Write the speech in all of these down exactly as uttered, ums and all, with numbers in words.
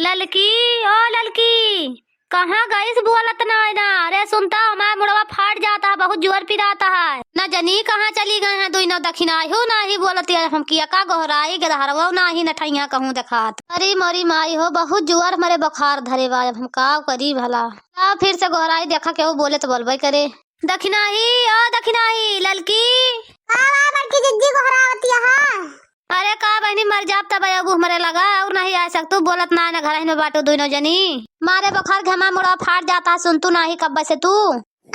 ललकी, ओ ललकी, कहाँ गइस बोलत नाहीं ना? अरे सुनता, हमार मुड़वा फाट जाता है, बहुत जोर पिराता है। न जनी कहाँ चली गए हैं दुइनौ दखिनाही हो, नाहीं बोलत है। हम किया का गोहराई, गदहरवो नाहीं न ठइया कहूँ देखात। अरे मोरी माई हो, बहुत जोर हमरे बुखार धरे बा, अब हम का करी भला? अब फिर से गोहराई, देखा केहू बोले तो बोलबे करे। दखिनाही, ओ दखिनाही, ललकी। का बा बड़की जिज्जी गोहरावतिया है? अरे का बहिनी, मर जाब तब अबू हमरे लगा, और नाहीं आ सकतू, बोलत ना न घरहिन में बाटू दुइनौ जनी। मारे बुखार घमा मुड़वा फाट जाता है, सुनतू नाहीं कब्बे से तू।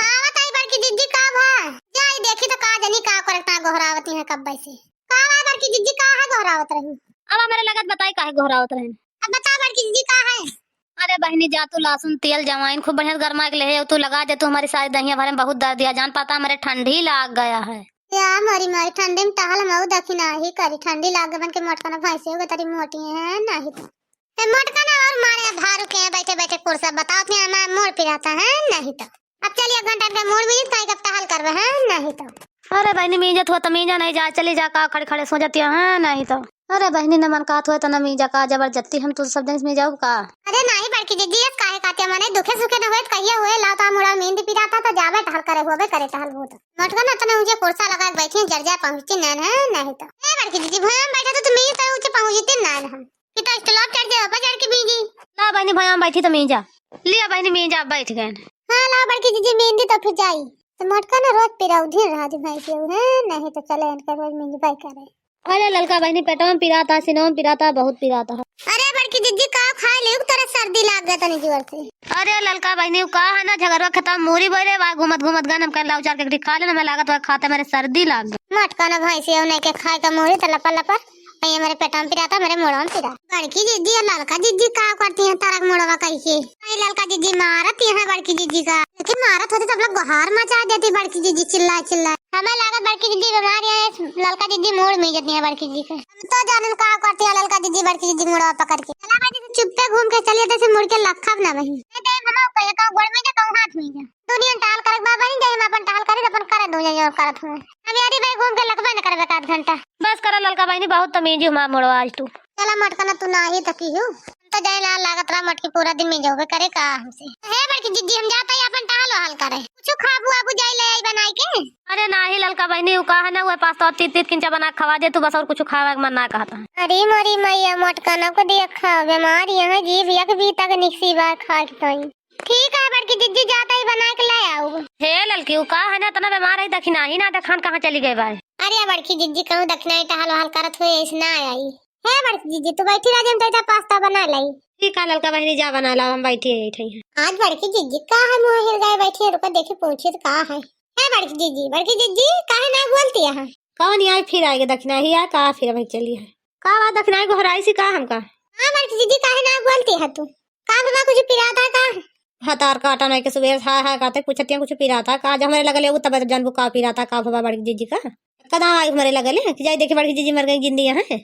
आवत आई बड़की जिज्जी, का भा? जाई देखी तो का जनी का करता गोहरावती है कब्बे से। का बा बड़की जिज्जी, का है गोहरावत रही? अब हमरे लगत बताई काहे गोहरावत रही। अब बता बड़की जिज्जी का है? अरे बहिनी, जा तू लहसुन, तेल, जवाइन खूब बढ़िया से गरमा के ले हे, तू लगा दे तू हमरी सारी दहिया भरे में बहुत दर्द दिया, जान पता हमरे ठंडी लाग गया है। या मोरी माई, ठंडी में टहल मऊ दखिनाही करी, ठंडी लाग गए बन के मोटका ना भैंसे हो गए, तरी मोटी है नाहीं तो। ए मोटका ना और मारे भारू के बैठे बैठे कुर्सा बताओ थे, हमार मूड़ पिराता है नाहीं तो। अब चलिए एक घंटा के मूड़ मीज, काहे के अब टहल करबे हैं नाहीं तो। अरे बहिनी, मीजत हो तो मीजा, नाहीं जा, चली जा, का खड़े खड़े सोचतिया है नाहीं तो। अरे बहिनी, न मन कहत होए त न मीजा का, जबरदस्ती हम तू सब दिन में जाऊ का? अरे नाहीं बड़की जिज्जी, ये काहे कहते मने दुखे सुखे न होए त कहिए होए, लाओ तो मुड़ा मींद पिराता तो जाबे टहल करे, होबे करे टहल बहुत। मोटका ना तने ऊंचे कुर्सा लगा के बैठी, जर जाए पहुंचती नैन है नाहीं तो। ए बड़की जिज्जी, भुइयां बैठा तो तुम मीज तो ऊंचे पहुंचती नैन हम। कि तो स्टॉल चढ़ जाए, ऊपर चढ़ के मीजी। ला बहिनी, भुइयां बैठी तो मीजा। लिया बहिनी, मीजा बैठ गए। हाँ ला बड़की जिज्जी, मींदी तो फिर जाई। तो मोटका ना रोज पिराऊ दिन रहा दिन भाई के है, नाहीं तो चले इनके रोज मींजबाई करे। अरे ललका बहिनी, पेटवा में पिराता, सीनवा में पिराता, बहुत पिराता है। अरे बड़की जिज्जी, का खाए ले, तोरा सर्दी लाग गया तनी जोर से। अरे ललका बहिनी, उ का है ना, झगड़वा खेता मूरी बोले बा, घूमत घूमत गन हम कह लाऊ चार के खा लेना, मैं लागत हुआ खाते मेरे सर्दी लाग गया। मोटका ना भैंसी, उन्हें के खाए का मूरी तो लपर लपर, ये मेरे पेटवा में पिराता, मेरे मुड़वा में पिराता। बड़की जिज्जी और ललका जिज्जी का करती हैं, तारक मुड़वा कह के। अरे ललका जिज्जी मारत यहाँ बड़की जिज्जी का, लेकिन मारत होती तो आप लोग गोहार मचा देती बड़की जिज्जी चिल्ला चिल्ला। हमें लागत बड़की जिज्जी बीमार है, ललका जिज्जी मूड़ मीजती है बड़की जिज्जी के। हम तो जानन का करती है ललका जिज्जी बड़की जिज्जी मुड़वा पकड़ के। चला बड़की जिज्जी चुप्पे घूम के चलिए, जैसे मुड़ के लखब ना वही। ए देख हम कहे कहूँ गोड़ मीजा, कहूँ हाथ मीजा। दुनिया टाल करक बाबा नहीं जाए, हम अपन टाल करे, अपन करे दो जो करत हुए। हम यारी भाई घूम के लखबे न करबे का आध घंटा। बस करा ललका बहिनी, बहुत तमीजी हुआ मुड़वा आज तू। चला मोटका ना तू नाहीं तकी हूँ। तो जाए लाल लागत रहा मोटकी पूरा दिन में जाओगे करे का हमसे। हे बड़की जिज्जी हम जाता ही अपन टहल वहल करे। कुछ खाबू आबू जाए ले आई बनाई के। अरे नाहीं ललका बहिनी, उ का है ना, वह पास्ता तीत तीत किंचा बना के खवा दे तू बस, और कुछ खावे के मन ना कहता है। अरे मोरी मैया मोटका ना को देख खा बीमार यहाँ जीभ एक भी तक निकसी बा खा के तई। ठीक है बड़की जिज्जी जाता ही बना के ले आऊ। हे ललकी उ का है ना इतना बीमार है दखिनाही ना देखान कहाँ चली गए बा। अरे बड़की जिज्जी कहूँ दखिनाही टहल वहल करत हुए ऐसे ना आई। हे बड़की जिज्जी, तू बैठी रह, हम तैता पास्ता बना लाई। ठीक है ललका बहिनी, जा बना लाओ, हम बैठी है यही ठई। आज बड़की जिज्जी का है, मुँह हिल गए बैठी है, रुको देखी पूछी तो का है। हे बड़की जिज्जी, बड़की जिज्जी, काहे ना बोलती है? कौन आई फिर आएगी दखिनाही, या का फिर वही चली है? का बात दखिनाही गोहराई सी का हमका? हाँ बड़की जिज्जी, काहे ना बोलती है तू? का बाबा कुछ पिराता का? हतार काटा नहीं के सुबह हाय हाय करते पूछतियाँ कुछ पिराता का, जब हमरे लगले वो तब जानबू का पिराता का बाबा बड़की जिज्जी का। कदा आई हमरे लगले कि जाई देखी बड़की जिज्जी मर गई जिंदी है।